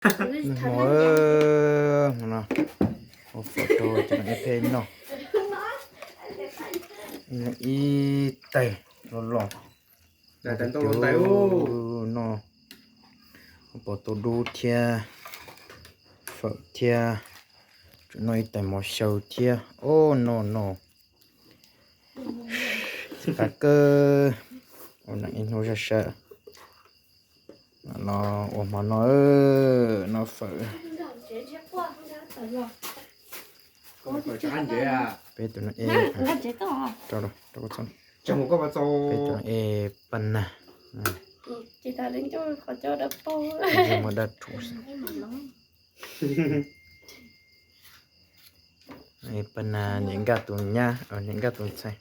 Nag hmo, hmo no ua fawm rau cov neeg ib pheej noj. Ib leeg ib tais los los. Noj pom tau dub thiab fawm thiab, tseem noj ib tais mov xyaw thiab. Ub, no no, tas kawg. Ua neej ib hnub sab sab no, ua hmo no noj fawm. Peb tus no e, peb tus no e paj nag, muaj dab rhuv xwb. Paj nag niam nkaj tus nyab, niam nkaj tus ntxhais.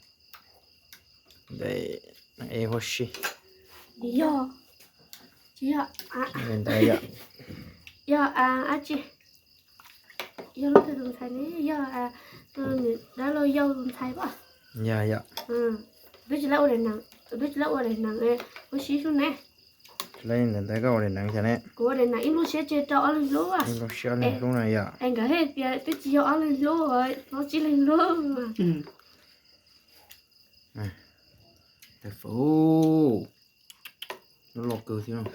Ntawm e huab si. Yog, tsis yog, ntawd yog, yog dab tsi, yog leej twg tus ntxhais ne, yog tus niam dab laug yau tus ntxhais pom. Yog yog. Twb tsis lab ua daim nees, twb tsis lab ua daim nees huab si sub ne. Tsis lab ntawd koj ua daim nees xyov ne. Kuv ua daim nees ib lub siab tseg rau ob leeg hlub. Ib lub siab ob leeg hlub no yog. Es nkawd hais tias twb tsis yog ob leeg hlub, no tsib leeg hlub. Tais fawm, loj loj kawg thiab.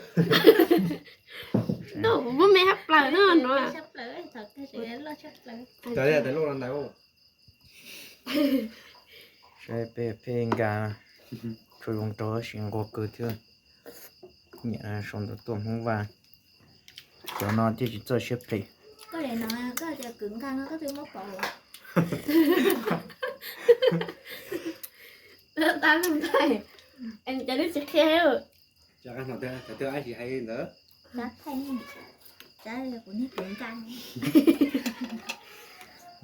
Ntuj, kuv muab me hab plaws no no. Saib peb pheej nkag, tsuas zoo nraug tab sis nquag kawg thiab. Nyiam sau ntawv tuaj Hmoob Vaj, cov no thiaj tsis txawj siab phem. Koj tias kwv nqa no koj twb muab pauv. Tab lub nthaij, cas twb tsis qhia. Noj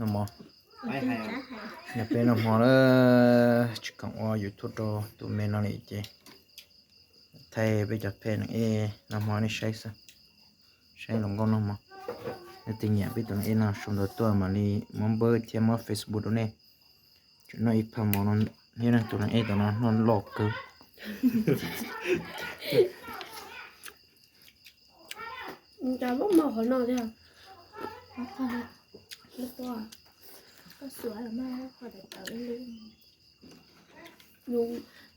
mov, yog peb noj hmo na, tsis khoom ua YouTube rau tus me no li ces thaij peb cov pheej neeg ej noj hmo nej saib xwb, saib hluas nkauj noj hmo. Leej twg nyiam peb tus neeg ej no sau ntawv tuaj mam li muab npawb thiab muab Facebook rau nej. Tseem noj ib phaj mov no thiab, tus neeg ej tom no noj loj kawg. Cas muaj qhov no thiab.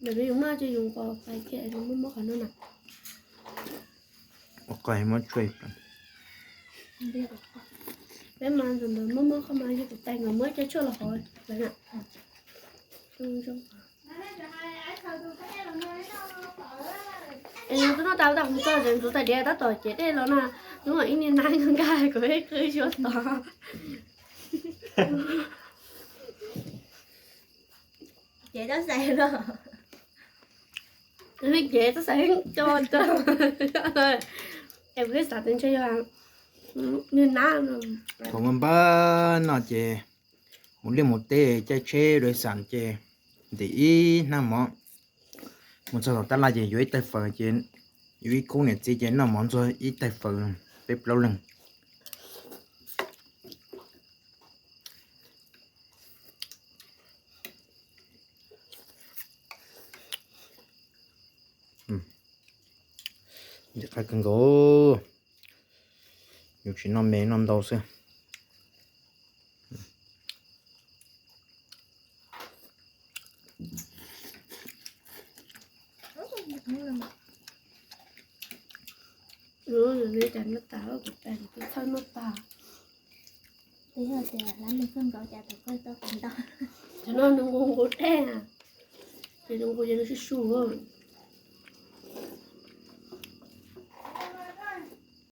Ntawm yus noj ces yus nqos qais thiab yus muab muab qhov no na. Ua qais muab tshuaj. Peb mas ntawm ntawd muab muab qhov mas yog tus tais nkawd muab cov tshuaj los hov lawm na. Es nws twb noj tas tas mus txog ces ntxuav tais diav tab tom cev dej los na, hnub ib niag nab nkag kuv ib qwb suab tod. Cev tab xais los. Cev tab xais co co. Es kuv xav tias ntshe yog niag nab no. Thaum npawg npawg no ces mus liaj mus teb caij tsheb dua xam ces ntim ib hnab mov. Mus txog tom tab laj ces yuav ib tais fawm ces yuav ib khub niam txiv ces noj mov ntxuag ib tais fawm peb plaub leeg. Ntxim qab kawg nkaus, yus tsis noj me noj ntau xwb. Nws cas noj tas kuv tais kuv txhawj noj tas. Yog tias lab nws kawg nkaus cas thaum kawg tau tas ntau. Cov no nws nqus nqus dej, ces nws nqus ces nws su su.